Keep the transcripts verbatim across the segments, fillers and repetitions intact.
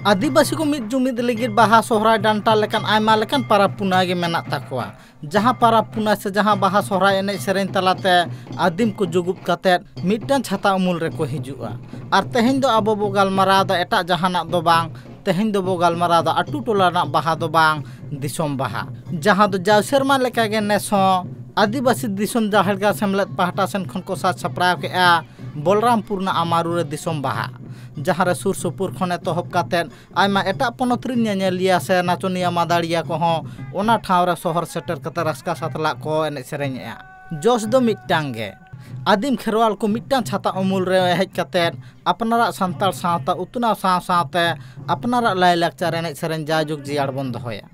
ᱟᱹᱫᱤᱵᱟᱹᱥᱤ ᱠᱚ ᱢᱤᱫ ᱡᱩᱢᱤᱫ ᱞᱟᱹᱜᱤᱫ ᱵᱟᱦᱟ, ᱥᱚᱦᱨᱟᱭ, ᱰᱟᱱᱴᱟ ᱞᱮᱠᱟᱱ ᱟᱭᱢᱟ ᱞᱮᱠᱟᱱ ᱯᱟᱨᱟᱵᱽ ᱯᱩᱱᱟᱹᱭ ᱜᱮ ᱢᱮᱱᱟᱜ ᱛᱟᱠᱚᱣᱟ, ᱡᱟᱦᱟᱸ ᱯᱟᱨᱟᱵᱽ ᱯᱩᱱᱟᱹᱭ ᱥᱮ ᱡᱟᱦᱟᱸ ᱵᱟᱦᱟ ᱥᱚᱦᱨᱟᱭ ᱮᱱᱮᱡ ᱥᱮᱨᱮᱧ ᱛᱟᱞᱟᱛᱮ ᱟᱹᱫᱤᱢ ᱠᱚ ᱡᱩᱜᱩᱫ ᱠᱟᱛᱮ ᱢᱤᱫᱴᱟᱝ ᱪᱷᱟᱛᱟ ᱩᱢᱩᱞ ᱨᱮᱠᱚ ᱦᱤᱡᱩᱜᱼᱟ᱾ ᱟᱨ ᱛᱮᱦᱮᱧ ᱫᱚ ᱟᱵᱚ ᱵᱚ ᱜᱟᱞᱢᱟᱨᱟᱣ ᱮᱫᱟ ᱮᱴᱟᱜ ᱡᱟᱦᱟᱱᱟᱜ ᱫᱚ ᱵᱟᱝ, ᱛᱮᱦᱮᱧ ᱫᱚᱵᱚ ᱜᱟᱞᱢᱟᱨᱟᱣ ᱮᱫᱟ ᱟᱹᱛᱩ ᱴᱚᱞᱟ ᱨᱮᱱᱟᱜ ᱵᱟᱦᱟ ᱫᱚ ᱵᱟᱝ, ᱫᱤᱥᱚᱢ ᱵᱟᱦᱟ, ᱡᱟᱦᱟᱸ ᱫᱚ ᱡᱟᱣ ᱥᱮᱨᱢᱟ ᱞᱮᱠᱟᱜᱮ ᱱᱮᱥ ᱦᱚᱸ ᱟᱹᱫᱤᱵᱟᱹᱥᱤ ᱫᱤᱥᱚᱢ ᱡᱟᱦᱮᱨ ᱜᱟᱲ ᱥᱮᱢᱞᱮᱫ ᱯᱟᱦᱴᱟ ᱥᱮᱱ ᱠᱷᱚᱱ ᱠᱚ ᱥᱟᱡᱽ ᱥᱟᱯᱲᱟᱣ ᱠᱮᱫᱼᱟ ᱵᱚᱞᱨᱟᱢᱯᱩᱨ ᱨᱮᱱᱟᱜ ᱟᱢᱟᱨᱩ ᱨᱮ ᱫᱤᱥᱚᱢ ᱵᱟᱦᱟ, ᱡᱟᱦᱟᱸ ᱨᱮ ᱥᱩᱨ ᱥᱩᱯᱩᱨ ᱠᱷᱚᱱ ᱮᱛᱚᱦᱚᱵ ᱠᱟᱛᱮ ᱟᱭᱢᱟ ᱮᱴᱟᱜ ᱯᱚᱱᱚᱛ ᱨᱤᱱ ᱧᱮᱧᱮᱞᱤᱭᱟᱹ ᱥᱮ ᱱᱟᱪᱚᱱᱤᱭᱟᱹ ᱢᱟᱫᱟᱲᱤᱭᱟᱹ ᱠᱚᱦᱚᱸ ᱚᱱᱟ ᱴᱷᱟᱶ ᱨᱮ ᱥᱚᱦᱚᱨ ᱥᱮᱴᱮᱨ ᱠᱟᱛᱮ ᱨᱟᱹᱥᱠᱟᱹ ᱥᱟᱛᱞᱟᱜ ᱠᱚ ᱮᱱᱮᱡ ᱥᱮᱨᱮᱧᱮᱫᱼᱟ᱾ ᱡᱚᱥ ᱫᱚ ᱢᱤᱫᱴᱟᱝ ᱜᱮ, ᱟᱹᱫᱤᱢ ᱠᱷᱮᱨᱣᱟᱞ ᱠᱚ ᱢᱤᱫᱴᱟᱝ ᱪᱷᱟᱛᱟ ᱩᱢᱩᱞ ᱨᱮ ᱦᱮᱡ ᱠᱟᱛᱮ ᱟᱯᱱᱟᱨᱟᱜ ᱥᱟᱱᱛᱟᱲ ᱥᱟᱶᱛᱟ ᱩᱛᱱᱟᱹᱣ ᱥᱟᱶ ᱥᱟᱶᱛᱮ ᱟᱯᱱᱟᱨᱟᱜ ᱞᱟᱭᱼᱞᱟᱠᱪᱟᱨ ᱮᱱᱮᱡ ᱥᱮᱨᱮᱧ ᱡᱟᱭᱡᱩᱜᱽ ᱡᱤᱭᱟᱹᱲ ᱵᱚᱱ ᱫᱚᱦᱚᱭᱟ᱾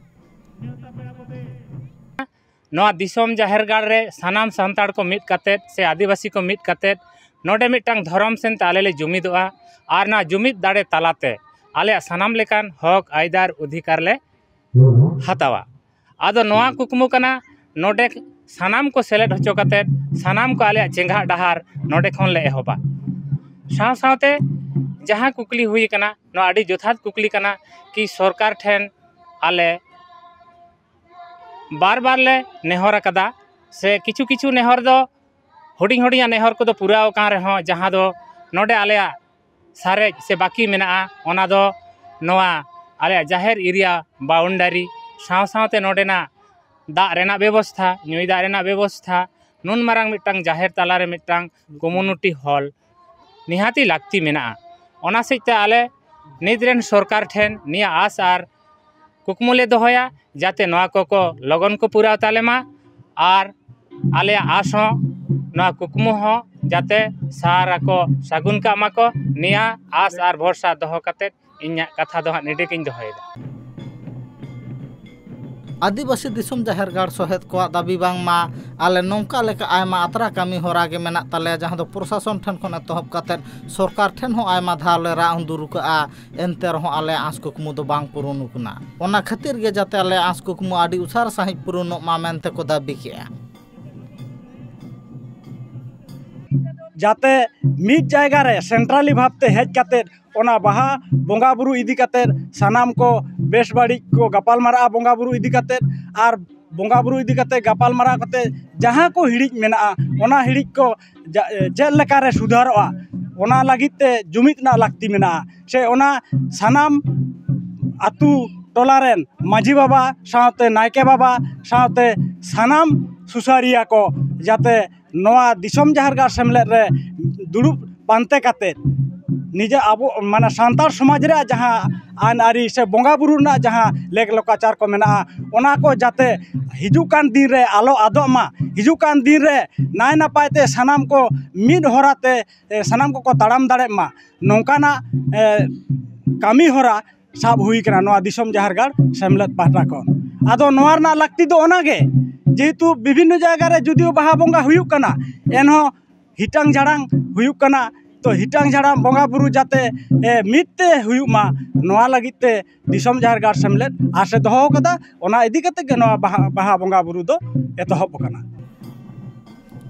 ᱱᱚᱣᱟ ᱫᱤᱥᱚᱢ ᱡᱟᱦᱮᱨ ᱜᱟᱲ ᱨᱮ ᱥᱟᱱᱟᱢ ᱥᱟᱱᱛᱟᱲ ᱠᱚ ᱢᱤᱫ ᱠᱟᱛᱮᱫ ᱥᱮ ᱟᱹᱫᱤᱵᱟᱹᱥᱤ ᱠᱚ ᱢᱤᱫ ᱠᱟᱛᱮᱫ ᱱᱚᱰᱮ ᱢᱤᱫᱴᱟᱝ ᱫᱷᱚᱨᱚᱢ ᱥᱮᱱᱛᱮ ᱟᱞᱮ ᱞᱮ ᱡᱩᱢᱤᱫᱚᱜᱼᱟ᱾ ᱟᱨ ᱱᱚᱣᱟ ᱡᱩᱢᱤᱫ ᱫᱟᱲᱮ ᱛᱟᱞᱟᱛᱮ ᱟᱞᱮᱭᱟᱜ ᱥᱟᱱᱟᱢ ᱞᱮᱠᱟᱱ ᱦᱚᱠ ᱟᱹᱭᱫᱟᱹᱨ ᱚᱫᱷᱤᱠᱟᱨ ᱞᱮ ᱦᱟᱛᱟᱣᱟ᱾ ᱟᱫᱚ ᱱᱚᱣᱟ ᱠᱩᱠᱢᱩ ᱠᱟᱱᱟ ᱱᱚᱰᱮ ᱥᱟᱱᱟᱢ ᱠᱚ ᱥᱮᱞᱮᱫ ᱦᱚᱪᱚ ᱠᱟᱛᱮᱫ ᱥᱟᱱᱟᱢ ᱠᱚ ᱟᱞᱮᱭᱟᱜ ᱪᱮᱸᱜᱷᱟᱜ ᱰᱟᱦᱟᱨ ᱱᱚᱰᱮ ᱠᱷᱚᱱ ᱞᱮ ᱮᱦᱚᱵᱟ᱾ ᱥᱟᱶ ᱥᱟᱶᱛᱮ ᱡᱟᱦᱟᱸ ᱠᱩᱠᱞᱤ ᱦᱩᱭ ᱟᱠᱟᱱᱟ, ᱱᱚᱣᱟ ᱟᱹᱰᱤ ᱡᱚᱛᱷᱟᱛ ᱠᱩᱠᱞᱤ ᱠᱟᱱᱟ ᱠᱤ ᱥᱚᱨᱠᱟᱨ ᱴᱷᱮᱱ ᱟᱞᱮ ᱵᱟᱨ ᱵᱟᱨ ᱞᱮ ᱱᱮᱦᱚᱨ ᱟᱠᱟᱫᱟ, ᱥᱮ ᱠᱤᱪᱷᱩ ᱠᱤᱪᱷᱩ ᱱᱮᱦᱚᱨ ᱫᱚ ᱦᱩᱰᱤᱧ ᱦᱩᱰᱤᱧᱟᱜ ᱱᱮᱦᱚᱨ ᱠᱚᱫᱚ ᱯᱩᱨᱟᱹᱣ ᱟᱠᱟᱱ ᱨᱮᱦᱚᱸ, ᱡᱟᱦᱟᱸ ᱫᱚ ᱱᱚᱰᱮ ᱟᱞᱮᱭᱟᱜ ᱥᱟᱨᱮᱡ ᱥᱮ ᱵᱟᱹᱠᱤ ᱢᱮᱱᱟᱜᱼᱟ, ᱚᱱᱟ ᱫᱚ ᱱᱚᱣᱟ ᱟᱞᱮᱭᱟᱜ ᱡᱟᱦᱮᱨ ᱮᱨᱤᱭᱟ ᱵᱟᱣᱩᱱᱰᱟᱨᱤ ᱥᱟᱶ ᱥᱟᱶᱛᱮ ᱱᱚᱰᱮᱱᱟᱜ ᱫᱟᱜ ᱨᱮᱱᱟᱜ ᱵᱮᱵᱚᱥᱛᱷᱟ, ᱧᱩᱭ ᱫᱟᱜ ᱨᱮᱱᱟᱜ ᱵᱮᱵᱚᱥᱛᱷᱟ, ᱱᱩᱱ ᱢᱟᱨᱟᱝ ᱢᱤᱫᱴᱟᱝ ᱡᱟᱦᱮᱨ ᱛᱟᱞᱟᱨᱮ ᱢᱤᱫᱴᱟᱝ ᱠᱚᱢᱩᱱᱤᱴᱤ ᱦᱚᱞ ᱱᱤᱦᱟᱹᱛᱤ ᱞᱟᱹᱠᱛᱤ ᱢᱮᱱᱟᱜᱼᱟ᱾ ᱚᱱᱟ ᱥᱮᱫ ᱛᱮ ᱟᱞᱮ ᱱᱤᱛ ᱨᱮᱱ ᱥᱚᱨᱠᱟᱨ ᱴᱷᱮᱱ ᱱᱤᱭᱟᱹ ᱟᱥ ᱟᱨ ᱠᱩᱠᱢᱩ ᱞᱮ ᱫᱚᱦᱚᱭᱟ, ᱡᱟᱛᱮ ᱱᱚᱣᱟ ᱠᱚᱠᱚ ᱞᱚᱜᱚᱱ ᱠᱚ ᱯᱩᱨᱟᱹᱣ ᱛᱟᱞᱮ ᱢᱟ᱾ ᱟᱨ ᱟᱞᱮᱭᱟᱜ ᱟᱥ ᱦᱚᱸ, ᱱᱚᱣᱟ ᱠᱩᱠᱢᱩ ᱦᱚᱸ ᱡᱟᱛᱮ ᱥᱟᱨ ᱟᱠᱚ, ᱥᱟᱹᱜᱩᱱ ᱠᱟᱜ ᱢᱟᱠᱚ, ᱱᱤᱭᱟᱹ ᱟᱥ ᱟᱨ ᱵᱷᱚᱨᱥᱟ ᱫᱚᱦᱚ ᱠᱟᱛᱮᱫ ᱤᱧᱟᱹᱜ ᱠᱟᱛᱷᱟ ᱫᱚ ᱦᱟᱸᱜ ᱱᱤᱰᱮ ᱜᱤᱧ ᱫᱚᱦᱚᱭᱮᱫᱟ᱾ ᱟᱹᱫᱤᱵᱟᱹᱥᱤ ᱫᱤᱥᱚᱢ ᱡᱟᱦᱮᱨ ᱜᱟᱲ ᱥᱚᱦᱮᱫ ᱠᱚᱣᱟᱜ ᱫᱟᱹᱵᱤ ᱵᱟᱝᱢᱟ ᱟᱞᱮ ᱱᱚᱝᱠᱟ ᱞᱮᱠᱟ ᱟᱭᱢᱟ ᱟᱛᱨᱟ ᱠᱟᱹᱢᱤ ᱦᱚᱨᱟ ᱜᱮ ᱢᱮᱱᱟᱜ ᱛᱟᱞᱮᱭᱟ, ᱡᱟᱦᱟᱸ ᱫᱚ ᱯᱨᱚᱥᱟᱥᱚᱱ ᱴᱷᱮᱱ ᱠᱷᱚᱱ ᱮᱛᱚᱦᱚᱵ ᱠᱟᱛᱮᱫ ᱥᱚᱨᱠᱟᱨ ᱴᱷᱮᱱ ᱦᱚᱸ ᱟᱭᱢᱟ ᱫᱷᱟᱣ ᱞᱮ ᱨᱟᱜ ᱦᱩᱸᱫᱩᱨ ᱟᱠᱟᱜᱼᱟ, ᱮᱱᱛᱮ ᱨᱮᱦᱚᱸ ᱟᱞᱮᱭᱟᱜ ᱟᱸᱥ ᱠᱩᱠᱢᱩ ᱫᱚ ᱵᱟᱝ ᱯᱩᱨᱩᱱ ᱟᱠᱟᱱᱟ᱾ ᱚᱱᱟ ᱠᱷᱟᱹᱛᱤᱨ ᱜᱮ ᱡᱟᱛᱮ ᱟᱞᱮᱭᱟᱜ ᱟᱸᱥ ᱠᱩᱠᱢᱩ ᱟᱹᱰᱤ ᱩᱥᱟᱹᱨᱟ ᱥᱟᱺᱦᱤᱡ ᱯᱩᱨᱩᱱᱚᱜ ᱢᱟ ᱢᱮᱱᱛᱮ ᱠᱚ ᱫᱟᱹᱵᱤ ᱠᱮᱜᱼᱟ᱾ ᱡᱟᱛᱮ ᱢᱤᱫ ᱡᱟᱭᱜᱟ ᱨᱮ ᱥᱮᱱᱴᱨᱟᱞᱤ ᱵᱷᱟᱵᱽᱛᱮ ᱦᱮᱡ ᱠᱟᱛᱮᱫ ᱚᱱᱟ ᱵᱟᱦᱟ ᱵᱚᱸᱜᱟ ᱵᱩᱨᱩ ᱤᱫᱤ ᱠᱟᱛᱮᱫ ᱥᱟᱱᱟᱢ ᱠᱚ ᱵᱮᱥ ᱵᱟᱹᱲᱤᱡ ᱠᱚ ᱜᱟᱯᱟᱞ ᱢᱟᱨᱟᱜᱼᱟ ᱵᱚᱸᱜᱟ ᱵᱩᱨᱩ ᱤᱫᱤ ᱠᱟᱛᱮᱫ᱾ ᱟᱨ ᱵᱚᱸᱜᱟ ᱵᱩᱨᱩ ᱤᱫᱤ ᱠᱟᱛᱮᱫ ᱜᱟᱯᱟᱞ ᱢᱟᱨᱟᱣ ᱠᱟᱛᱮᱫ ᱡᱟᱦᱟᱸ ᱠᱚ ᱦᱤᱲᱤᱡ ᱢᱮᱱᱟᱜᱼᱟ, ᱚᱱᱟ ᱦᱤᱲᱤᱡ ᱠᱚ ᱪᱮᱫ ᱞᱮᱠᱟᱨᱮ ᱥᱩᱫᱷᱟᱨᱚᱜᱼᱟ, ᱚᱱᱟ ᱞᱟᱹᱜᱤᱫ ᱛᱮ ᱡᱩᱢᱤᱫ ᱨᱮᱱᱟᱜ ᱞᱟᱹᱠᱛᱤ ᱢᱮᱱᱟᱜᱼᱟ᱾ ᱥᱮ ᱚᱱᱟ ᱥᱟᱱᱟᱢ ᱟᱹᱛᱩ ᱴᱚᱞᱟ ᱨᱮᱱ ᱢᱟᱹᱡᱷᱤ ᱵᱟᱵᱟ ᱥᱟᱶᱛᱮ ᱱᱟᱭᱠᱮ ᱵᱟᱵᱟ ᱥᱟᱶᱛᱮ ᱥᱟᱱᱟᱢ ᱥᱩᱥᱟᱹᱨᱤᱭᱟᱹ ᱠᱚ ᱡᱟᱛᱮ ᱱᱚᱣᱟ ᱫᱤᱥᱚᱢ ᱡᱟᱦᱮᱨ ᱜᱟᱲ ᱥᱮᱢᱞᱮᱫ ᱨᱮ ᱫᱩᱲᱩᱵ ᱯᱟᱱᱛᱮ ᱠᱟᱛᱮᱫ ᱱᱤᱡᱮ ᱟᱵᱚ ᱢᱟᱱᱮ ᱥᱟᱱᱛᱟᱲ ᱥᱚᱢᱟᱡᱽ ᱨᱮᱭᱟᱜ ᱡᱟᱦᱟᱸ ᱟᱹᱱ ᱟᱹᱨᱤ ᱥᱮ ᱵᱚᱸᱜᱟ ᱵᱩᱨᱩ ᱨᱮᱱᱟᱜ ᱡᱟᱦᱟᱸ ᱞᱮᱠ ᱞᱚᱠᱟᱪᱟᱨ ᱠᱚ ᱢᱮᱱᱟᱜᱼᱟ, ᱚᱱᱟ ᱠᱚ ᱡᱟᱛᱮ ᱦᱤᱡᱩᱜ ᱠᱟᱱ ᱫᱤᱱ ᱨᱮ ᱟᱞᱚ ᱟᱫᱚᱜ ᱢᱟ, ᱦᱤᱡᱩᱜ ᱠᱟᱱ ᱫᱤᱱ ᱨᱮ ᱱᱟᱭ ᱱᱟᱯᱟᱭ ᱛᱮ ᱥᱟᱱᱟᱢ ᱠᱚ ᱢᱤᱫ ᱦᱚᱨᱟ ᱛᱮ ᱥᱟᱱᱟᱢ ᱠᱚᱠᱚ ᱛᱟᱲᱟᱢ ᱫᱟᱲᱮᱜ ᱢᱟ, ᱱᱚᱝᱠᱟᱱᱟᱜ ᱠᱟᱹᱢᱤ ᱦᱚᱨᱟ ᱥᱟᱵ ᱦᱩᱭ ᱠᱟᱱᱟ ᱱᱚᱣᱟ ᱫᱤᱥᱚᱢ ᱡᱟᱦᱮᱨ ᱜᱟᱲ ᱥᱮᱢᱞᱮᱫ ᱯᱟᱦᱴᱟ ᱠᱷᱚᱱ᱾ ᱟᱫᱚ ᱱᱚᱣᱟ ᱨᱮᱱᱟᱜ ᱞᱟᱹᱠᱛᱤ ᱫᱚ ᱚᱱᱟᱜᱮ, ᱡᱮᱦᱮᱛᱩ ᱵᱤᱵᱷᱤᱱᱱᱚ ᱡᱟᱭᱜᱟ ᱨᱮ ᱡᱩᱫᱤᱭᱳ ᱵᱟᱦᱟ ᱵᱚᱸᱜᱟ ᱦᱩᱭᱩᱜ ᱠᱟᱱᱟ, ᱮᱱᱦᱚᱸ ᱦᱤᱴᱟᱝ ᱡᱷᱟᱲᱟᱝ ᱦᱩᱭᱩᱜ ᱠᱟᱱᱟ᱾ ᱛᱚ ᱦᱤᱴᱟᱝ ᱡᱷᱟᱲᱟᱝ ᱵᱚᱸᱜᱟ ᱵᱩᱨᱩ ᱡᱟᱛᱮ ᱢᱤᱫ ᱛᱮ ᱦᱩᱭᱩᱜ ᱢᱟ, ᱱᱚᱣᱟ ᱞᱟᱹᱜᱤᱫ ᱛᱮ ᱫᱤᱥᱚᱢ ᱡᱟᱦᱮᱨ ᱜᱟᱲ ᱥᱮᱢᱞᱮᱫ ᱟᱥ ᱮ ᱫᱚᱦᱚ ᱟᱠᱟᱫᱟ᱾ ᱚᱱᱟ ᱤᱫᱤ ᱠᱟᱛᱮ ᱜᱮ ᱱᱚᱣᱟ ᱵᱟᱦᱟ ᱵᱟᱦᱟ ᱵᱚᱸᱜᱟ ᱵᱩᱨᱩ ᱫᱚ ᱮᱛᱚᱦᱚᱵ ᱟᱠᱟᱱᱟ᱾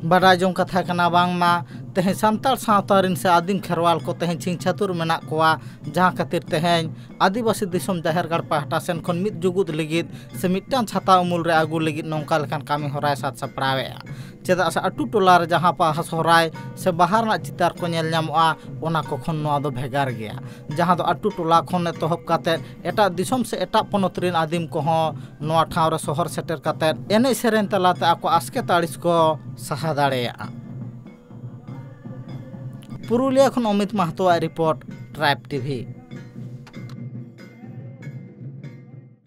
ᱵᱟᱰᱟᱭ ᱡᱚᱝ ᱠᱟᱛᱷᱟ ᱠᱟᱱᱟ, ᱵᱟᱝᱢᱟ ᱛᱮᱦᱮᱧ ᱥᱟᱱᱛᱟᱲ ᱥᱟᱶᱛᱟ ᱨᱤᱱ ᱥᱮ ᱟᱹᱫᱤᱢ ᱠᱷᱮᱨᱣᱟᱞ ᱠᱚ ᱛᱮᱦᱮᱧ ᱪᱷᱤᱝ ᱪᱷᱟᱹᱛᱩᱨ ᱢᱮᱱᱟᱜ ᱠᱚᱣᱟ, ᱡᱟᱦᱟᱸ ᱠᱷᱟᱹᱛᱤᱨ ᱛᱮᱦᱮᱧ ᱟᱹᱫᱤᱵᱟᱹᱥᱤ ᱫᱤᱥᱚᱢ ᱡᱟᱦᱮᱨ ᱜᱟᱲ ᱯᱟᱦᱴᱟ ᱥᱮᱱ ᱠᱷᱚᱱ ᱢᱤᱫ ᱡᱩᱜᱩᱫ ᱞᱟᱹᱜᱤᱫ ᱥᱮ ᱢᱤᱫᱴᱟᱝ ᱪᱷᱟᱛᱟ ᱩᱢᱩᱞ ᱨᱮ ᱟᱹᱜᱩ ᱞᱟᱹᱜᱤᱫ ᱱᱚᱝᱠᱟ ᱞᱮᱠᱟᱱ ᱠᱟᱹᱢᱤ ᱦᱚᱨᱟᱭ ᱥᱟᱛ ᱥᱟᱯᱲᱟᱣᱮᱫᱼᱟ᱾ ᱪᱮᱫᱟᱜ ᱥᱮ ᱟᱹᱛᱩ ᱴᱚᱞᱟ ᱨᱮ ᱡᱟᱦᱟᱸ ᱵᱟᱦᱟ ᱥᱚᱦᱨᱟᱭ ᱥᱮ ᱵᱟᱦᱟ ᱨᱮᱱᱟᱜ ᱪᱤᱛᱟᱨ ᱠᱚ ᱧᱮᱞ ᱧᱟᱢᱚᱜᱼᱟ, ᱚᱱᱟ ᱠᱚ ᱠᱷᱚᱱ ᱱᱚᱣᱟ ᱫᱚ ᱵᱷᱮᱜᱟᱨ ᱜᱮᱭᱟ, ᱡᱟᱦᱟᱸ ᱫᱚ ᱟᱹᱛᱩ ᱴᱚᱞᱟ ᱠᱷᱚᱱ ᱮᱛᱚᱦᱚᱵ ᱠᱟᱛᱮ ᱮᱴᱟᱜ ᱫᱤᱥᱚᱢ ᱥᱮ ᱮᱴᱟᱜ ᱯᱚᱱᱚᱛ ᱨᱮᱱ ᱟᱹᱫᱤᱢ ᱠᱚᱦᱚᱸ ᱱᱚᱣᱟ ᱴᱷᱟᱶ ᱨᱮ ᱥᱚᱦᱚᱨ ᱥᱮᱴᱮᱨ ᱠᱟᱛᱮ ᱮᱱᱮᱡ ᱥᱮᱨᱮᱧ ᱛᱟᱞᱟᱛᱮ ᱟᱠᱚ ᱟᱥᱠᱮᱛ ᱟᱹᱲᱤᱥ ᱠᱚ ᱥᱟᱦᱟ ᱫᱟᱲᱮᱭᱟᱜᱼᱟ᱾ ᱯᱩᱨᱩᱞᱤᱭᱟᱹ ᱠᱷᱚᱱ ᱚᱢᱤᱛ ᱢᱟᱦᱛᱚᱣᱟᱜ ᱨᱤᱯᱳᱨᱴ, ᱴᱨᱟᱭᱤᱵᱽ ᱴᱤᱵᱷᱤ᱾